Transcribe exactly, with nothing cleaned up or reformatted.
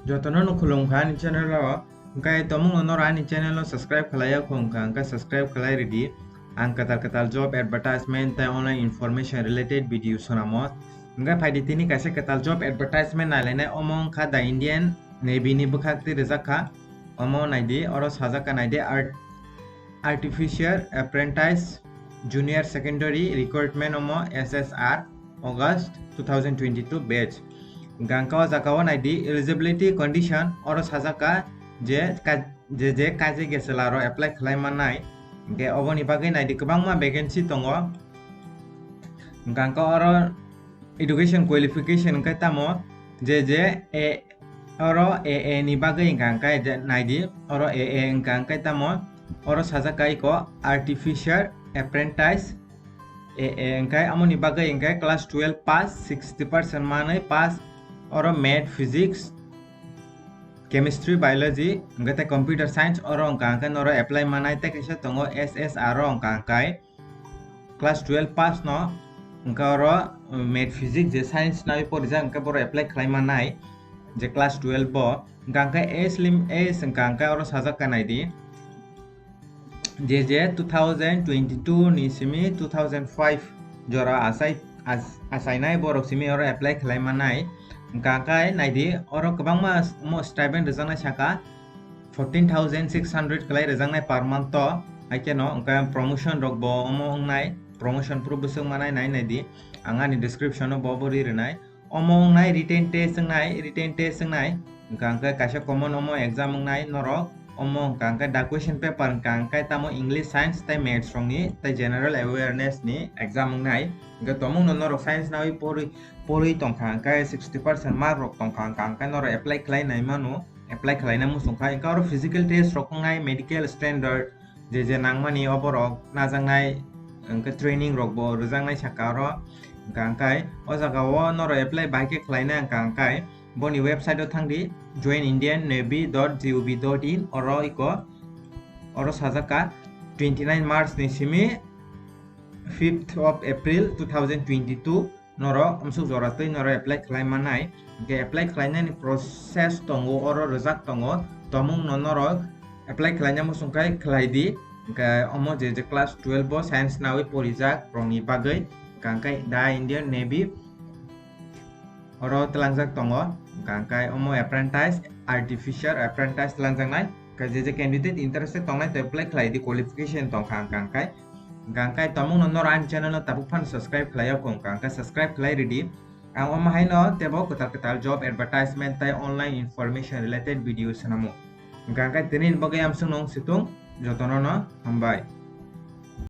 Jotono no khulumkha ani channel o. Hwnkhe tomungno noro ani channel o subscribe khlaiya kho wngkha, hwnkhe subscribe khlai ridi. Ang kwtal kwtal job advertisement tei online information related video swnamo. Hwnkhe phaidi tini kaisa kwtal job advertisement nailainai, omo wngkha The Indian Navy ni bwkhak twi rwjak kha. Omo naidi, oro sajak kha naidi, art-, Artificer Apprentice Junior Secondary Recruitment omo S S R, August two thousand twenty-two batch. Hwnkhe o jaga o naidi eligibility condition, oro sajak kha je ka-, je je kaje gesela ro apply khlai mannai. Hwnkhe oboni bagwi naidi kwbangma vacancy tongo. Hwnkhe oro education qualification hwnkhe tamo je je e, oro A A ni bagwi hwnkha hwnkhe je naidi, oro A A hwnkha hwnkhe tamo, oro sajak kha iko Artificer Apprentice A A hwnkhe, amoni bagwi hwnkhe class twelve pass, sixty percent manwi pass, oro math, physics, chemistry, biology, hwnkhe tei computer science, oro hwnkha hwnkhe noro apply manai. Tei kaisa tongo S S R o hwnkha hwnkhe class twelve pass no, hwnkhe oro, um, math, physics je science nawi porijak, hwnkhe boro apply khlai mannai je class twelve bo. Hwnkha hwnkhe age lim-, age hwnkha hwnkhe oro sajak kha naidi, je je two thousand twenty-two ni simi two thousand five jora achai, ach-, achainai borok simi oro apply khlai mannai. Hwnkha hwnkhe naidi, oro kwbangma s-, omo stipend rwjaknai saka, fourteen thousand six hundred kwlai rwjaknai per month o. Haikhe no hwnkhe promotion rok bo omo wngnai, promotion phuru bwswk manai nai naidi. Ang ani description o bo bo ri rwnai. Omo wngnai written test wngnai, written test wngnai. Hwnkha hwnkhe kaisa common omo exam wngnai norok. Omo hwnkha hwnkhe the question paper hwnkha hwnkhe tamo English, science tei maths rokni tei general awareness ni exam wngnai. Hwnkhe tomungno norok science nawi porwi, porwi tongkha hwnkhe sixty percent mark rok tongkha hwnkha hwnkhe norok apply khlai nai mano, apply khlaina muchung kha. Hwnkhe oro physical test rok wngnai, medical standard, je je nangmani oborok najaknai, hwnkhe training rok bo rwjaknai saka oro. Hwnkha hwnkhe o jaga o norok apply bai khe khlaina hwnkha hwnkhe boni website o thangdi, join indian navy dot gov dot in, oro iko, oro sajak kha twenty nine March ni simi fifth of April two thousand twenty two. Norok amsuk jora twi norok apply khlai mannai. Hwnkhe apply khlainani process tongo, oro rwjak tongo. Tomungno norok apply khlaina muchung khe khlai di. Hwnkhe omo je je class twelve bo science nawi porijak rokni bagwi, hwnkha hwnkhe the Indian Navy oro twlangjak tongo. Hwnkha hwnkhe omo apprentice, artificer apprentice twlangjaknai. Hwnkhe je je candidate interested tongnai, to apply khlai di, qualification tongkha hwnkha hwnkhe. Hwnkha hwnkhe tomungno norok ani channel no tabuk phano subscribe khlai ya kho, hwnkha hwnkhe subscribe khlai ridi. Ang omo haino teibo kwtal kwtal job advertisement tei online information related video swnamo. Hwnkha hwnkhe tini ni bagwi amsukno wng situng, jotono no hambai.